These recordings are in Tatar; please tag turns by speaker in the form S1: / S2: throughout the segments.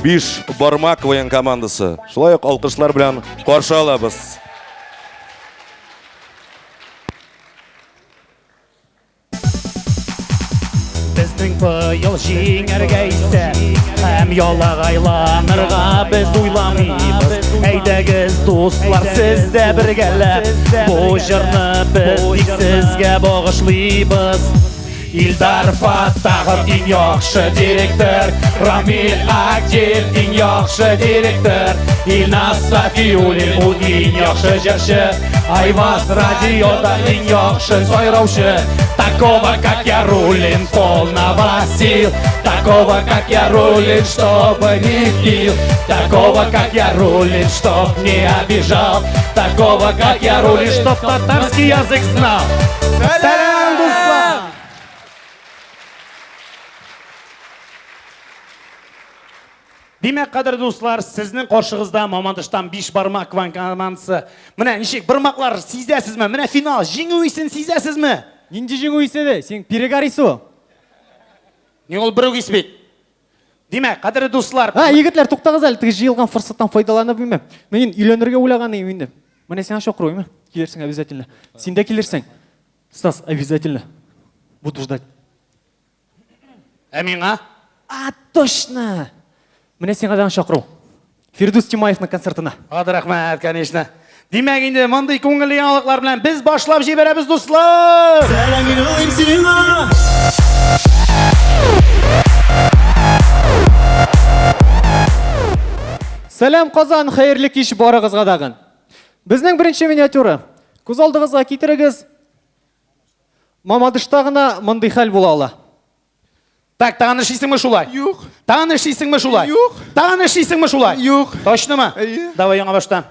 S1: Биш бармак КВН командасы. Шулай ук алкышлар белән каршы алабыз.
S2: Безнең быел җиңәргә исәп Һәм ялагайланырга без уйламыйбыз. Әйдәгез, дуслар, сез дә бергәләп бу җырны без тик сезгә багышлыйбыз. Илдар Фаттахов иң яхшы директор, Рамил Агдиев иң яхшы директор, Илназ Сафиуллин ул иң яхшы җырчы, Айваз радиода иң яхшы сайраучы. Такого, как я, Рулин, полного сил. Такого, как я, Рулин, чтобы не пил. Такого, как я, Рулин, чтоб не обижал. Такого, как я, Рулин, чтоб татарский язык знал. Сәлам, дуслар! Димәк, кадерле дуслар, сезнең каршыгызда Мамадыштан биш бармак КВН командасы. Менә ничек бармаклар сизәсезме? Менә финал, җиңү исен сизәсезме?
S3: Нинди җиңү исе дә? Син перегар исе ул.
S2: Ни ул бер үк ис бит. Димәк, кадерле дуслар,
S3: А, егетләр, туктагыз әле, теге җыелган форсаттан файдаланып име. Мин өйләнергә уйлаган идем инде. Менә сиңа чакыру име? Килерсең обязательно. Син дә килерсең. Стас, обязательно. Буду ждать.
S2: Ә миңа?
S3: А, точно! Менә сиңа тагын чакыру. Фирдүс Тимаевның концертына.
S2: Ад рәхмәт, конечно. Димәк, инде мондый күңелле яңалыклар белән без башлап җибәрәбез, дуслар! Сәлам юллыйм сиңа.
S3: Сәлам, Казан, хәерле кич барыгызга тагын. Безнең беренче миниатюра. Күз алдыгызга китерегез, Мамадышта гына мондый хәл була ала.
S2: Так, тагын эшлисеңме шулай?
S4: Юк.
S2: Тагын эшлисеңме шулай?
S4: Юк.
S2: Тагын эшлисеңме шулай?
S4: Юк.
S2: Точномы?
S4: Әйе.
S2: Давай яңа баштан.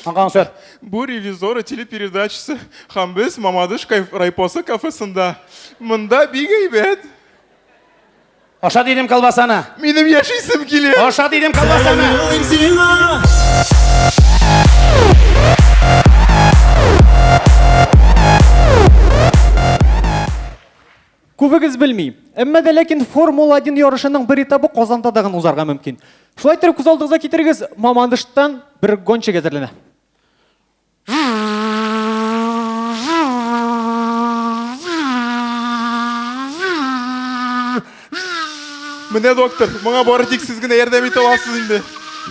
S2: Аңкаң сөр.
S4: Бу ревизоры телепередачасы һәм без Мамадыш райпосы кафесында. Монда бик әйбәт.
S2: Аша дидем колбасаны.
S4: Минем яшисем килә.
S2: Аша дидем колбасаны.
S3: Күбегез белми. Әмма дә ләкин Формула-1 ярышының бер этабы Казанда да гына узарга мөмкин. Шулай итеп, күз алдыгызга китерегез, Мамадыштан бер гонщик әзерләнә.
S4: Менә доктор, моңа бары тик сез генә ярдәм итә аласыз инде.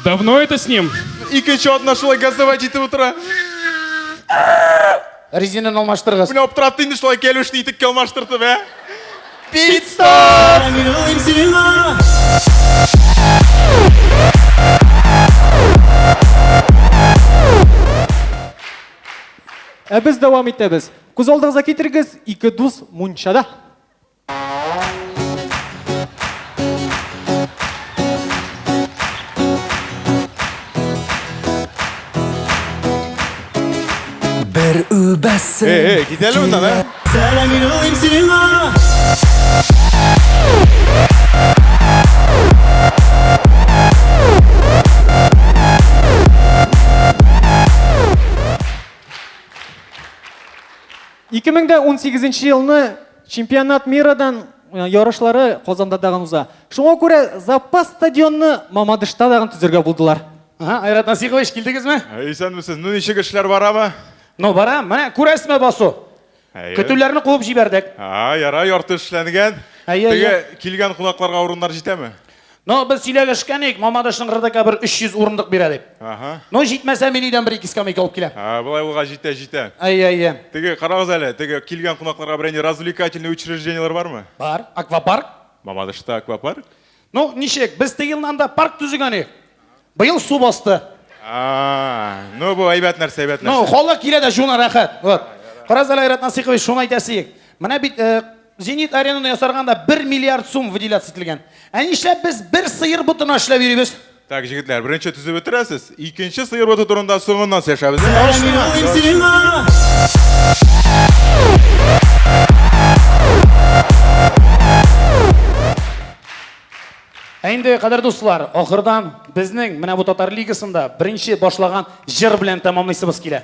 S5: Давно это с ним?
S4: Икенче атна шулай газовать итеп утыра.
S2: Резинаны алмаштырыгыз.
S4: Менә аптыратты инде шулай кәлүшне итеккә алмаштыртып, ә? Пит-стоп!
S3: Ә без дәвам итәбез. Күз алдыгызга китерегез, ике дус мунчада.
S6: Бер үбәсем.
S4: Эй, эй, кит әле моннан, ә?
S6: Сәлам юллыйм сиңа.
S3: Ике мең дә унсигезенче елны чемпионат мирадан ярышлары Казанда тагын уза. Шуңа күрә запас стадионны Мамадышта тагын төзергә булдылар.
S2: Ага, Айрат Насихович, килдегезме?
S4: Исәнмесез. Ну, ничек эшләр барамы?
S2: Ну, бара. Менә күрәсезме басу?
S4: Әйе.
S2: Көтүләрне куып җибәрдек.
S4: А, яра, ярты эшләнгән.
S2: Әйе,
S4: Теге
S2: әйе.
S4: килгән кунакларга урыннар җитәме?
S2: Ну, без сөйләшкән идек, Мамадышның РДК бер 300 урындык бирә дип.
S4: Ага.
S2: Ну, җитмәсә, мин өйдән бер ике скамейка алып киләм.
S4: А, болай булгач җитә, җитә.
S2: Әйе, әйе.
S4: Теге, карагыз әле, теге килгән кунакларга берәр нинди развлекательный учреждениеләр бармы?
S2: Бар. Аквапарк.
S4: Мамадышта аквапарк?
S2: Ну, ничек, без теге елны анда парк төзегән идек. Быел су басты.
S4: А, ну бу әйбәт нәрсә, әйбәт
S2: Ну,
S4: нәрсә.
S2: халык килә дә жуна рәхәт. Вот. Карагыз әле, Айрат Насыйхович, шуны әйтәсе идек. Менә бит э, Зенит аренаны ясарганда 1 миллиард сум выделяться ителгән. Ә нишләп без бер сыер ботына эшләп йөрибез?
S4: Так, җегетләр, беренче төзеп бетерәсез, икенче сыер боты турында соңыннан сөйләшәбез.
S2: Ә инде, кадер дуслар, ахырдан безнең менә бу татар лигасында беренче башлаган җыр белән тәмамлыйсыбыз килә.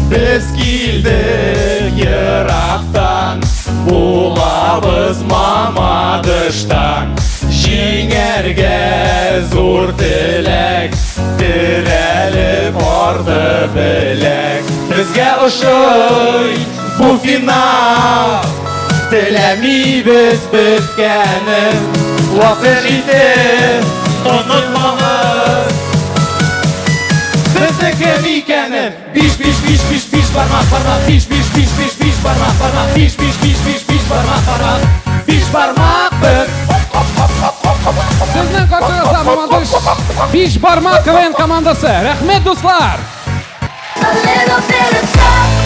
S4: Без килдек
S2: Ерактан булабыз Мамадыштан. Җиңәргә зур теләк, терәлеп арды беләк. Безгә ошый бу финал, теләмибез беткәнен. Вакыт җитеп, онытмагыз безнең кем икәнен. Биш, биш, биш, биш, биш бармак, бармак, биш, биш, биш, биш, биш бармак, бармак, биш, биш, биш, биш, биш бармак, бармак, биш бармак без.
S5: Сезнең каршыгызда Мамадыш Биш бармак КВН командасы. Рәхмәт, дуслар!
S7: A little bit of time.